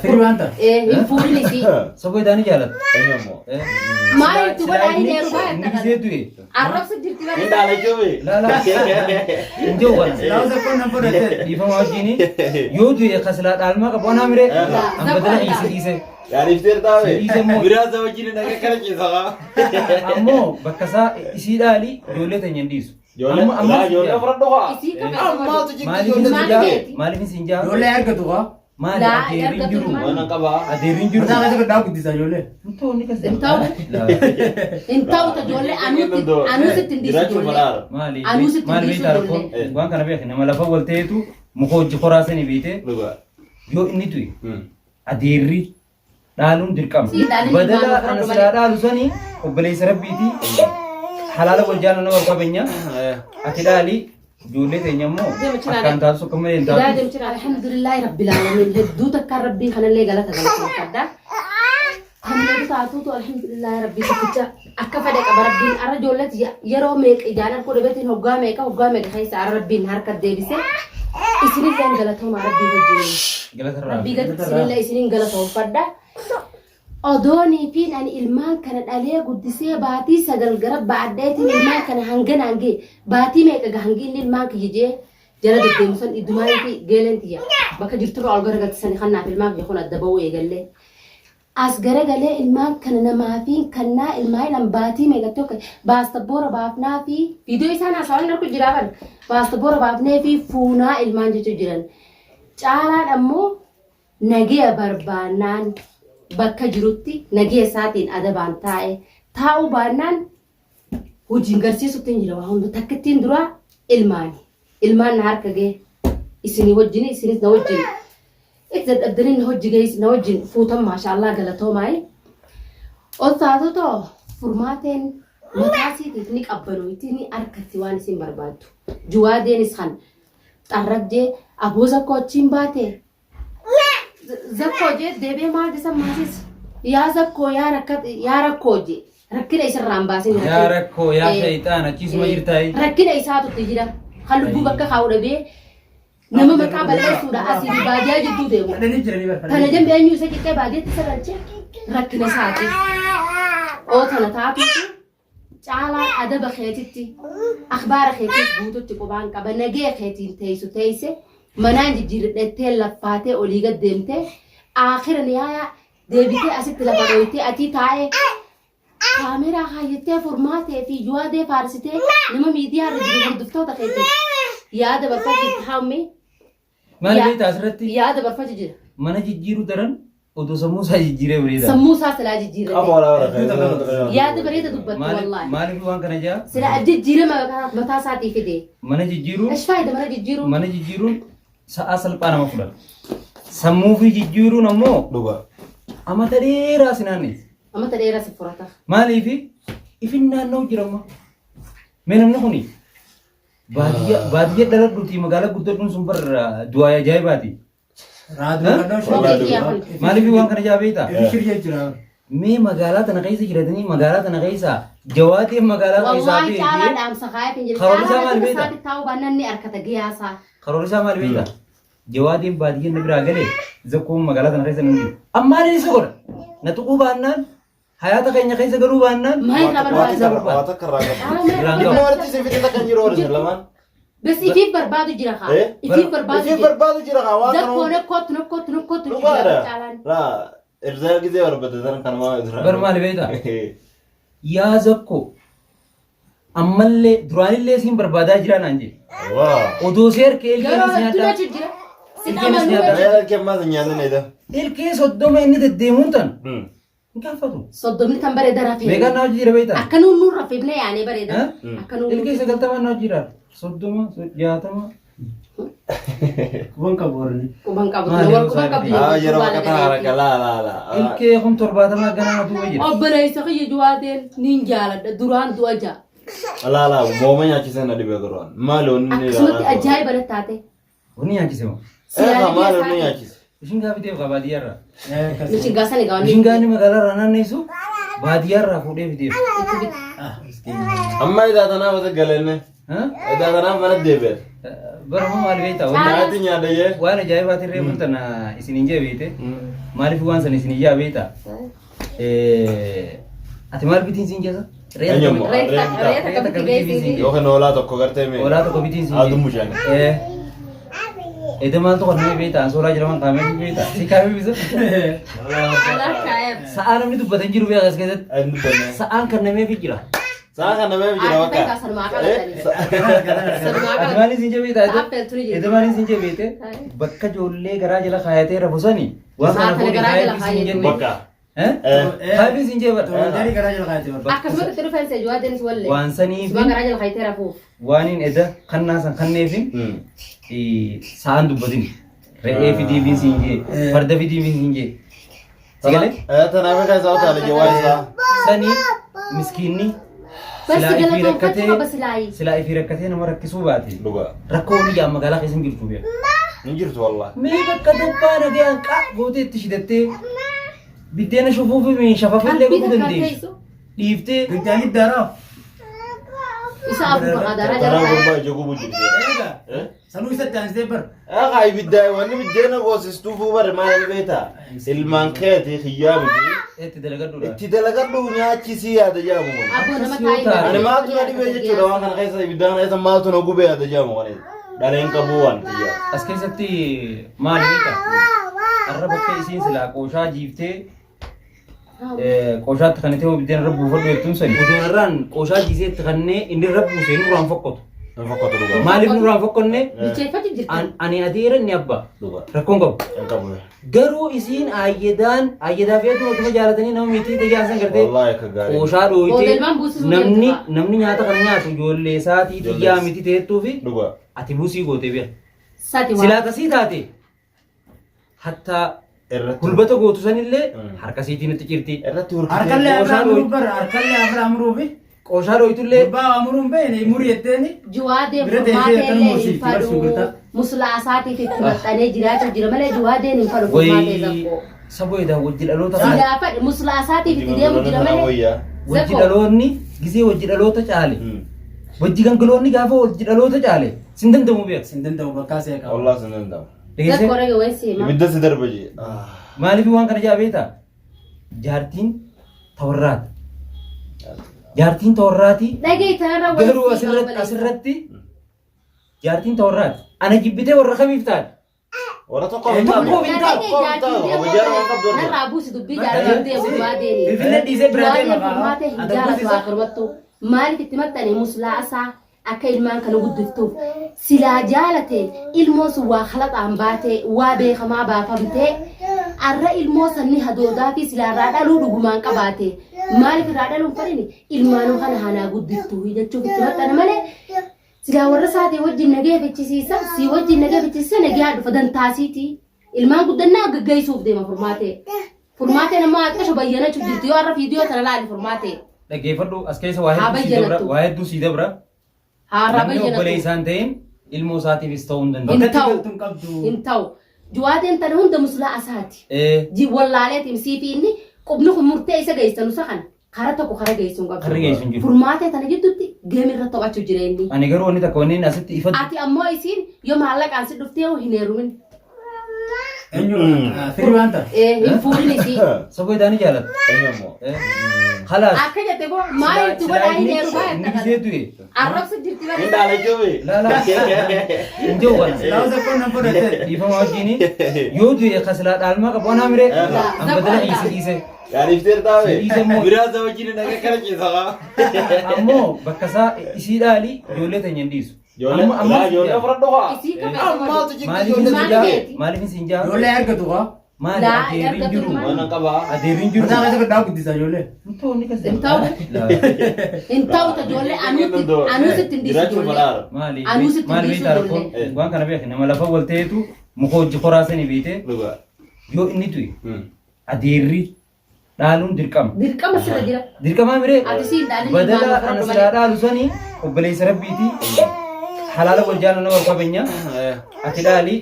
Firii waan ta'a. Hin fuudhin isii. Saboo idaanii jaalata. Eenyu ammoo? Maal itti godhaa hin heerumaa Inni gisee du'e. Arrabsa jirti Hin bara. dhaala jechuun. Laala. Hin jiru kana. Silaa zakkoon nan fudhatte. Dhiifama wajjin yoo du'e ka silaa dhaalmaa qabu anaa miree. An badala hiisi dhiise. Yaadifteer taa'e. Dhiise immoo. Biraa isa wajjin dhaqa kana ciisaa. Ammoo bakka isaa isii dhaali ijoollee teenya hin dhiisu. Ijoollee Amma- amma ijoollee fudhadhu haa. Isii Ammaatu qabatu. jikki Maaliif ijoollee isin Maal jaa? feeti? Maaliif isin jaa? Ijoollee argatu kaa. Maali Laa, adeerri hin argatu jiru? maal? Mana qabaa. Adeerri hin jiru. Mataa keessa gaddaa guddisa ijoollee. Hin ta'u inni kas Hin ta'u. Hin ta'u ta ijoollee anuutti anuusitti hin dhiisu Jiraachuu ijoollee. falaara. Maali? Anuu sitti Maali dhiisu beektaa rakkoon? ijoollee. Waan kana beeki nama lafa wal ta'etu muka hojii koraasanii beekte Dhugaa. yoo inni du'e adeerri dhaaluun dirqama. Sii dhaalin Badala ilmaan ana fudhadhu silaa dhaalu sanii obboleessa rabbiiti halaala wal jaalala wal qabeenya ati dhaali ijoollee teenya immoo Deema cinaa akkaan taasisu akka malee hin Idaa taatu. deemchina alhamdulillahi rabbil alamin hedduu takkaan rabbii kanallee galata galateeffadha. Hammeetu taatuutu alhamdulillahi rabbii tokkicha akka fedhe qaba rabbiin arra ijoolletti yeroo meeqa ijaan arguu dhabeetiin hoggaa meeqa hoggaa meeqa keessa arra rabbiin harka deebise isinillee galatoomaa rabbii wajjiniin. Galata irraa. Rabbii gaditti isinillee isiniin galatoomfadha. Odoonii fi ani ilmaan kana dhalee guddisee baatii 9 gara ba'adheetiin ilmaan kana hanganaan ga'e baatii meeqa ga hangi inni ilmaan kiyya jee jala deddeemu san iddumaanii fi geeleen tiyya bakka jirturra ol garagalti sani kannaaf ilmaan kiyya kun adda ba'uu eegallee. As garagalee ilmaan kana namaafiin kannaa ilmaan an baatii meeqatti akka baastabboora baafnaa fi viidiyoo isaan haasawaan arku jiraa kan baastabboora baafnee fi fuunaa ilmaan jechuu jiran. Caalaan ammoo Nageya barbaannaan bakka jirutti nageya isaatiin adabaan taa'e taa'uu baannaan hojiin garsiisutti hin jira waa hunda takkittiin duraa ilmaani ilmaan na harka ga'e isinii wajjin isinis na wajjin itti dadhabdanii na hojji ga'is na wajjin fuutan maashaallah galatoomaay ol taatu too furmaateen mataa siitiif ni qabbanoyti ni arkatti waan isin barbaaddu juwaadeenis kan xarrabdee aboo zakkoo achiin baate Zakkoo jee deebi'ee maal jesa maasis yaa zakkoo yaa rakkat yaa rakkoo jee rakkina isarraa hin baasin Yaa rakkoo yaa shayxaan achiisuma jirtaayi. Rakkina isaatu itti jira kan lubbuu bakka kaa'u dhabee nama maqaa balleessuudha asii fi baadiyaa jidduu deemu. Fadhanii jiranii Tana barfadhanii. jambi eenyu isa qiqqee baadiyaatti isa galche rakkina isaati. Oo tana taatuutu Caalaan adaba keetitti akhbaara keetiis guututti qubaan qaba nagee keetiin teessu teesse manaan jijjiiradhettee laffaatee olii gad deemtee aakhira nihaayaa deebitee asitti lafa dhooytee atii taa'ee kaameraa kaayyattee furmaatee fi juwaadee faarsitee nama miidiyaa irra jiru hordoftoota keetiif yaada barfachifte haammi Maal beektaa asirratti Yaada barfachu jira. mana jijjiiruu daran odoo sammuu isaa jijjiiree bareeda. Sammuu isaa silaa jijjiirrate. Qabu wala wala. Yaada bareeda dubbatte Maaliif wallaahi. maaliif waan kana jaa Silaa jijjiirama mataa isaatii fide. mana jijjiiruun Esh faayida mana jijjiiruun? mana jijjiiruun sa'aa salphaa nama fudhata. Sammuu fi jijjiiruun ammoo Dhuga. amata dheeraa si naanneessa. Amata dheeraa si furata. Maaliif ifin naanna'u jira amma. Mee namni kuni Baadiyyaa baadiyyaa dhaladhuutii magaalaa guddadhuun sun bar du'aa ajaa'ibaati. Maaliif waan kana jaa beektaa? Mee magaalaa tana keessa jiratanii magaalaa tana keessa jawaadeen magaalaa keessaa Wallaahi caalaa beekee dhaamsa kaayee hin jiru. Karoorri isaa Caalaa maal bakka beektaa? isaatti taa'uu baannaan ni arkata giyaasaa. Karoorri isaa maal beektaa? Jawaadeen baadiyyaa na biraa galee zakkoon magaalaa tana keessa nan jiru. Ammaan isa godha. Na tuquu baannaan Hayaata keenya keessa galuu baannaan Maal irraa waan isa barbaada? Waa barbaada. takka irraa qabu. Caalaa maal Irraan irraa Dhimma qabu. walitti isin fide takka hin jiru warri isin lamaan. Bas ifiif barbaadu jira kaa. Eh? Ifiif barbaadu Ifiif jira. barbaadu jira kaa waan kana Zakkoo hunda. nakkootti nakkootti nakkootti jira Dhugaadha. caalaan. Laa irraa gizee barbaade sana kanumaa irraa. Bar maali beektaa? Yaa zakkoo ammallee duraanillee siin barbaadaa jira naan jedhe. Waa. Odoo si harka ilkeen Yeroo si hedduu nyaadhaa. jechuun jira. Si Ilkeen amanuu si nyaadhaa. jechuudha. Reera kemmaa sin nyaatin eeda. Ilkee 30 inni deddeemuun tan. Hin gaafatu. Soddomni tan bareeda rafee. Meeqaan na hojii jira beektaa? Akka nuun nuun rafifne yaanee bareeda. Eh? Akka nuun Ilkee 90 na hojii jira. 30, 60. Quban qabu warri. Quban qabu. Maali Wal quban qabdu. Ah, yeroo bakka ta'a harka laa laa laa. Ilkee kun 70 ganama duuba jira. Obboleessa kiyya juwaateen niin jaaladha duraan du'a ja'a. Laa laa mooma nyaachisan na dhibee duraan. Maali wanni inni Akkasumatti ajaa'iba natti taate. Wanni nyaachise moo? Eegaa maali wanni nyaachise? Mishingaa fidee kaa baadiyyaarraa. Mishingaa sani gaa wanni. Mishingaa inni magaalarraa naanneessu baadiyyaarraa fuudhee fideef. Amma idaa tanaaf asa galenne. Idaa tanaaf mana deebi'e. Bara moo maal beektaa? Nyaati nyaadha jee. Waan ajaa'ibaatiin reefuun tana isin hin jee beekte. Maaliif waan sana isin hin yaa beektaa? Ati maal bitiin siin jeesa? Eenyu ammoo? Re'ee takka bitti geessisi. Yookiin hoolaa tokko gartee mee? Hoolaa tokko bitiin siin Aduu mushaan. Eda maaltu kan nama beektaa? Ansoolaa jira waan kaamee beektaa? Si kaamee bisa? Alaa kaa'eef. Sa'aa namni dubbatan hin jiru beekaa as keessatti. Inni dubbanne. Sa'aan kan nameef jira. Sa'a kan nameef jira Ati bakka. beektaa sanumaa qabatanii. Sanumaa Ati qabatanii. maaliin siin jee beektaa? Ta'affeeltu ni jirti. Eda maaliin siin jee beekte? Bakka ijoollee garaa jala kaayatee rafu sani waan Sa'a kana kana fuudhee garaa jala kaayatee siin kaayatee. jenne. Bakka. Kaayatee siin jee bara. Toonjarii garaa jala kaayatee bara. Akkasumatti itti dhufeen see Jawaadeenis wallee. Waan saniif Sumaa garaa jala kaayatee rafuuf. waaniin eda kannaa san kanneefin sa'aan dubbatin. Re'ee fidiifiin siin jee farda fidiifiin siin jee. Sigalee? Tanaaf kan isaa utaale jee waan isaa. Sanii miskiinni Bas silaa ifii galatoonfachuu rakkatee qaba silaayii. silaa ifii rakkatee nama rakkisuu baate Dhugaa. rakkoo ni jaa magaalaa keessa hin jirtu beeku. Hin jirtu wallah. Mee bakka dabbaa nagayaan qaa gootee itti shidattee biddeena shufuufi mee shafafillee Qalbii godhuu takkaan dandeessu. teessu. Dhiiftee Biddaan iddaaraaf. Isa afur qadaraa jala Tanaa kaayee. gurbaa ija gubu jirti. Eega. Sanuu isatti aansitee bar. Egaa ibiddaa wanni biddeena goosistuu fuu bare maal beektaa? Ilmaan keeti xiyyaa miti. itti dalagadhuudha. Itti dalagadhu nyaachisii yaada jedhamu kun. Abboo nama Akkas yoo taa'ee taate- Ani maaltu na dhibee jechuudha waan kana keessa ibiddaa kana keessa maaltu na gubee yaada jedhamu kana. Dhaleen qabuu waan xiyyaa. As keessatti maal beektaa? Arra bakka isiin silaa qooshaa jiiftee qooshaatti kan ta'e biddeen irra buufadhu jettuun sani. Odoon irraan qooshaa jiisee itti kannee inni irra buusee nurraan fokkotu. Hin fokkatu dhugaa. Maaliif nurraan fokkonne? Bilcheeffatu jirti. Ani adeera inni abbaa. Dhugaa. Rakkoon qabu. Hin qabu. Garuu isiin ayyadaan ayyadaa fi aduun otuma jaalatanii nama miitii tajaajila gartee Wallaahi akka gaarii. qooshaa dhooyitee Boodelmaan buusisuu namni deemtu namni nyaata kana nyaatu ijoollee isaatii xiyyaa miti teettuu fi Dhugaa. ati buusii gootee beeka. Sati waan. Silaa tasii taate hattaa Irratti. hulbata gootu sanillee Mm. harka isiitiin itti cirti. Irratti hurkitee. Harkallee afra Qooshaa amuruu bar harkallee afra amuruu fi Qooshaa dhooytullee gurbaa amuruun beekne murii jetteeni. Juwaadeen Bira teessee furmaatee akkan illee hin mursiifti bar fadhu. shunkurtaa. Muslaa isaatiif itti maxxanee jiraachuu jira malee juwaadeen hin fadhu furmaatee wayii zakkoo. saboo edaa wajji dhaloota kana Silaa fadhi muslaa isaatiif itti deemu jira malee. Wayyaa. wajji Zakkoo. dhaloonni gisee wajji dhaloota caale wajji gangaloonni gaafa wajji dhaloota caale sin danda'amu beeka. Sin danda'u bakkaa see qaba. Wallaahi sin danda'amu. Dhageessee? Zakkoo rage wayi siima. Ibidda si darba jee. Maaliif waan kana jaa beektaa? Jaartiin tawarraati. Jaartiin tawarraati. Dhagee tanarra wayi Garuu siima asirratti obboleessa. asirratti jaartiin tawarraati. Ana jibbitee warra kamiif taate? Warra tokko hin Tokko hin taatu. Dhagee jaartiin deemu narraa buusi dubbii jaartiin deemu juwaadeeni. Finfinnee dhiisee biraa Juwaadeen deema furmaatee hin jaalatu akkanumattuu. Maaliif itti maxxane muslaa isaa akka ilmaan kana guddiftuuf silaa jaalate ilmoo sun waa kalaqaan baatee waa beekamaa baafamtee arra ilmoo sanni hadoodaa fi silaa irraa dhaluu dhugumaan qabaate maaliif irraa dhaluun fadhini ilmaanuu kana hanaa guddiftuu jechuuf itti maxxane malee silaa warra isaatii wajjin nagee fichisiisa sii wajjin nagee fichisiisa nagee dhufa dantaasiitii ilmaan guddannaa gaggeessuuf deema furmaatee furmaateen ammoo xiqqasho bayyanachuuf jirti yoo arra fiidiyoo tana laali furmaatee Dhaggeeffadhu as keessa waa Haa hedduu sii dabra bayyanattu. waa hedduu sii dabra. Haa Namni bayyanattu. obboleessa hin ta'in ilmoo isaatiifis ta'uu hin danda'u. Hin Bakka ta'u. galtuun qabdu. Hin ta'u. Juwaateen tana hunda muslaa asaati. Ee Wallaaleetiin siifi inni qubni kun murtee isa geessan usa kana kara tokko kara geessu hin qabdu. karri geessu hin jiru. Furmaatee tana gidduutti geemirra taphachuu jira inni. Ani garuu wanni takka wanni inni asitti ifatti Ati ammoo isiin yoo maallaqaan si dhuftee hin heerumin. Eenyu firii waan ta'a. Ee hin fuudhin isii. saboo idaanii jaalatta. Eenyu ammoo? Khalaas. Akka jette boo maal itti godhaa hin heerumaa Inni jetta gisee kana. du'e. Arrabsa jirti Hin bara. dhaalachuufi. Lala. Hin jiru kana. Silaa zakkoon nan fudhatte. Dhiifama wajjin yoo du'e ka silaa dhaalmaa qabu anaa miree an badala dhiise dhiise. Yaadifteer taa'e. Dhiise immoo. Biraa isa wajjin dhagaa kana ciisaa. Ammoo bakka isaa isii dhaali ijoollee teenya hin dhiisu. Ijoollee Amma amma ijoollee fudhadhu haa. Isii Ammaatu kabeessa jigdi Maaliif ijoollee hin Maal jaa? keeti? Maaliif hin jaa? Ijoollee argatu kaa. Maali Laa, adeerri hin argatu jiru? ilmaan. Mana qabaa. Adeerri hin jiru. Mataa keessa gaddaa guddisa ijoollee. Intoo inni kas Hin ta'u. Hin ta'u ta ijoollee anuutti anuusitti hin dhiisu Jiraachuu ijoollee. fadhaara. Maali? Anuu sitti Maali dhiisuu beektaa rakkoon? ijoollee. Waan kana beekne nama lafa wal ta'etu muka hojii koraasanii beekte Dhugaa. yoo inni du'e adeerri dhaaluun dirqama. Dirqama sirra jira. Dirqamaa miree Ati siin dhaalin badala ilmaan ana fudhadhu silaa malee. dhaalu sanii obboleessa rabbiiti halaala wal jaalala wal kabanya ati dhaali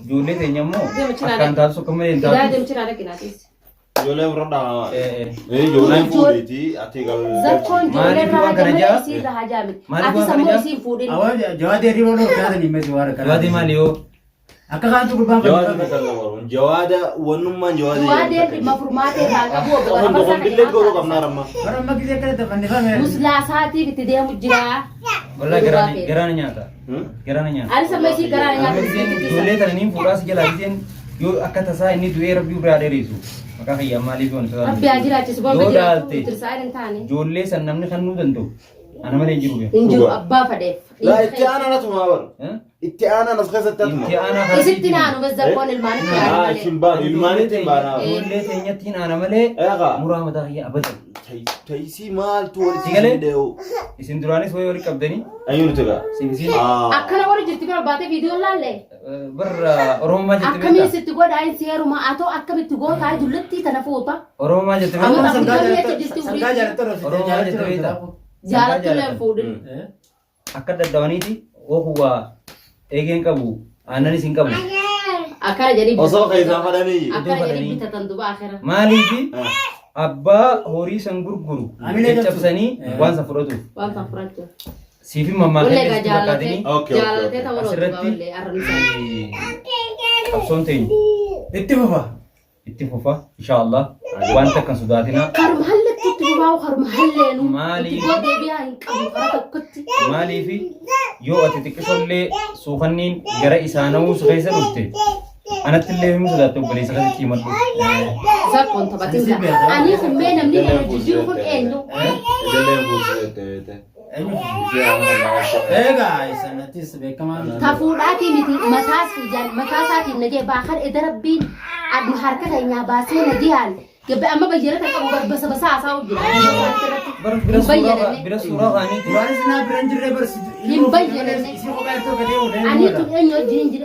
ijoollee teenya immoo Deema cinaa akkaan taatu akka malee hin Ilaa taatu deemchinaa dhaqinaa teesse. Ijoollee fudhadhaa maa. Eh, Ijoolleen fuudhiiti ati gal. Zakkoon ijoollee Maaliif irraa waan kana haja malee jaa? isii irraa hajaa miti. Maaliif Ati waan kana sammuu jaa? isii hin fuudhin. Awwa jawaadee hirriba dhoof gaazanii meessi waara kana. Jawaadee maali yoo? Akka kaantu gurbaan Jawaada takka Jawaada wannummaan jawaada. Jawaadeen dhimma furmaatee irraa qabu obbo Kun Barafarsaa billee godhuu qabnaa ramma. Bara amma gisee akkana tafannifame. Muslaasaatiif itti deemu jira. Wallahi garaana nyaata. Garaana nyaata. Ani samma isii garaana nyaata Giseen isii ijoollee tana niin fuudhaa si jalaa giseen yoo akka tasaa inni du'ee rabbii biraa dheereessu. Maqaa kiyyaa maaliif waan sodaatu? Rabbi haa jiraachisu bomba Yoo jiraatu dhaalte tirsaa hin taane. ijoollee san namni kannuu danda'u. Ana malee hin jiru beeku. Hin jiru abbaa fadheef. Laa itti aanaan atumaa bara. Eh? Itti aanaan as keessatti atuma. Itti aanaa harbii Isitti naanu bezzakkoon ilmaanitti Haa yaadu malee. isin baanu ilmaanitti hin baanaa. Ijoollee teenyatti hin aana malee Eegaa. muraa mataa kiyya abadan. Tayisii maaltu walitti Sigalee? isin dee'u? Isin duraanis wayii walitti qabdanii Eenyu nuti egaa? isin Akkana warri jirti bira baatee viidiyoon laalle. barra Oromoo jette Akkamiin beektaa? sitti godhaa hin seeruma atoo akkamitti gootaa jullattii tana fuuta. Oromoo jette Amma beektaa? afurtamii achi jirti Sangaa umriin. jaalattu roosite Oromoo jaalattu jette beektaa? roosite. Jaalattu leen fuudhin. Akka daddawaniiti ookuwaa eegeen qabu aannanis hin qabu. Akkana jedhii Osoo keessaa fadhanii. Akkana jedhii bitatan duba akira. Maaliifi abbaa horii san gurguru Amilee caccabsanii waan san fudhatuuf. Waan san fudhachuu. Siifi mammaa Wallee egaa keessatti jaalatee fakkaatanii Okay, okay, jaalatee okay. ta'uu roota Asirratti- wallee arrabni qabsoon teenya Itti fufa. itti fufa inshaallah waan takka hin sodaatinaa. Karuma hallattu itti fufaa'u karuma halleenu Maaliif? itti boo deebi'aa hin qabu karaa tokkotti. Maaliifi yoo ati xiqqishollee suukanniin gara isaanawuu su keessa dhufte anatti illee himuu sodaatte obboleessa keessatti himadhu. Zakkoon taphatin Ani si beeka. Ani kun mee namni kana jijjiiru kun eenyu? Ijoolleen fuudhee jettee. Eenyu? Egaa sanattis beekamaan. Tafuudhaatii miti mataas ijaan mataa isaatiin nagee baakan eda rabbiin adnu harka keenyaa baasee nagiyaan gabbe amma bayyana qabu barbasa basaa haasa'u jira. Bara bira Hin suuraa bayyananne. bira suuraa kaaniiti. Duraanis naa bira hin jirre barsiisu. Hin bayyananne. Isii kophaa erga gadee Ani tun eenyu wajjin hin jira.